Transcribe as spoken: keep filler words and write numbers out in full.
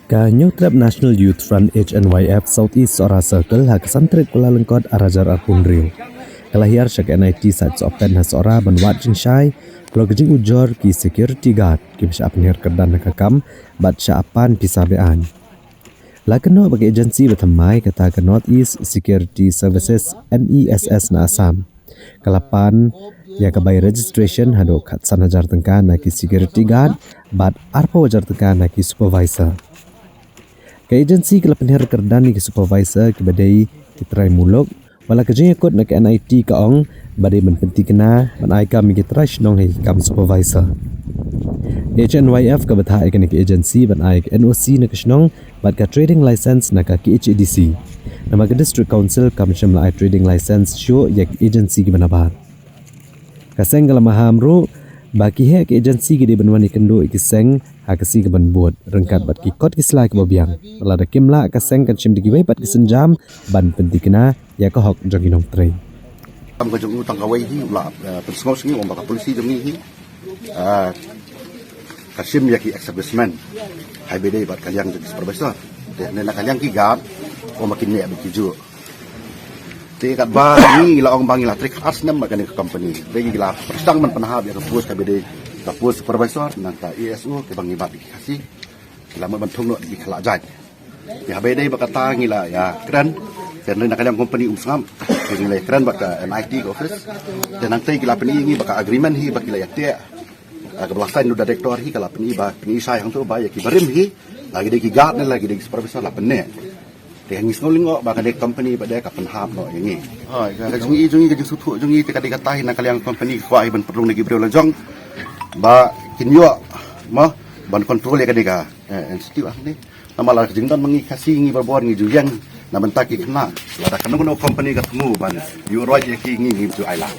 Ka Hynñiewtrep National Youth Front H N Y F South East Sohra Circle ha ka san tarik Kyllalyngkot ar hajar arphew hynriew ka la hiar sha ka N I T Site Sohpen ha Sohra ban wad jingshai halor ka jingujor ki security guard kiba shah pynhiar kyrdan ha ka kam bad shah pan pisa be-aiñ. La kynnoh ba ka agency ba thymmai kata ka North East Security Services, N E S S, na Assam ka la pan ïa ka bai registration haduh khatsan hajar tyngka na ki security guard bad arphew hajar tyngka na ki supervisor. Ka agency ka la pynhiar kyrdan ïa ki supervisor kiba dei ki trai muluk, wat la ka jingïakut na ka N I T ka ong ba dei ban pynthikna ban ai kam ïa ki trai shnong ha ki kam supervisor. H N Y F ka bthah ïa kane ka agency ban ai ka N O C na ka shnong bad ka trading license na ka K H A D C. Namar ka District Council kam shym la ai trading license shuh ïa ki agency kiba nabar. Ka seng ka la maham ruh ba ki heh ki agency ki dei ban wan ïakynduh ïa ki seng ha ka sngi kaban bud ryngkat bad ki kot ki sla kiba biang. Lada kim lah, ka seng kan shim da kiwei pat ki sienjam ban pynthikna ïa ka hok jong ki nongtrei. Kam ka jong u tang kawei hi, u la, eh, pynsngew sngew ong ba ka policy jong ngi hi, eh, ka shim ïa ki ex-servicemen, ha kaba ïadei bad ka liang jong ki supervisor. Te na ka liang ki guard, ong ba kin neh bad ki juh. Te katba ngi la ong ba ngi la trei ar snem bad kane ka company, te ngi la pyrshang ban pynhap ïa ka post kaba ïadei, ka post supervisor nangta A S O kaba ngi bat ïa ki Khasi. Ki la mut ban thung noh da ki khlad jait. Te ha kaba ïadei bad kata ngi la ïakren, te na ka liang company um sngap. Te ngi la ïakren bad ka N I T ka office. Te nangta ki la pyni ïa ngi ba ka agreement hi ba ki la ïa teh, ah, kaba la sign da u director hi, ka la pyni ba pyni shai hangto ba ïa ki barim hi, la ki dei ki guard ne la ki dei ki supervisor la pynneh. Te ngi sngew lyngngoh ba kane ka company pat de ka pynhap noh ïa ngi. Hooid, ka jong ngi, jong ngi ka jingsngewthuh jong ngi te ka dei kata hi, na ka liang company ka kwah hi ban pynrung da ki briew la jong ba kin ïoh mo ban control ïa kane ka, eh, institute hangne. Namar la ka jingdon ma ngi Khasi ngi barabor ngi ju ïeng na bynta ki khynnah. Lada kano kano company ka thmu ban ïuh roi ïa ki, ngi ngim ju ailad.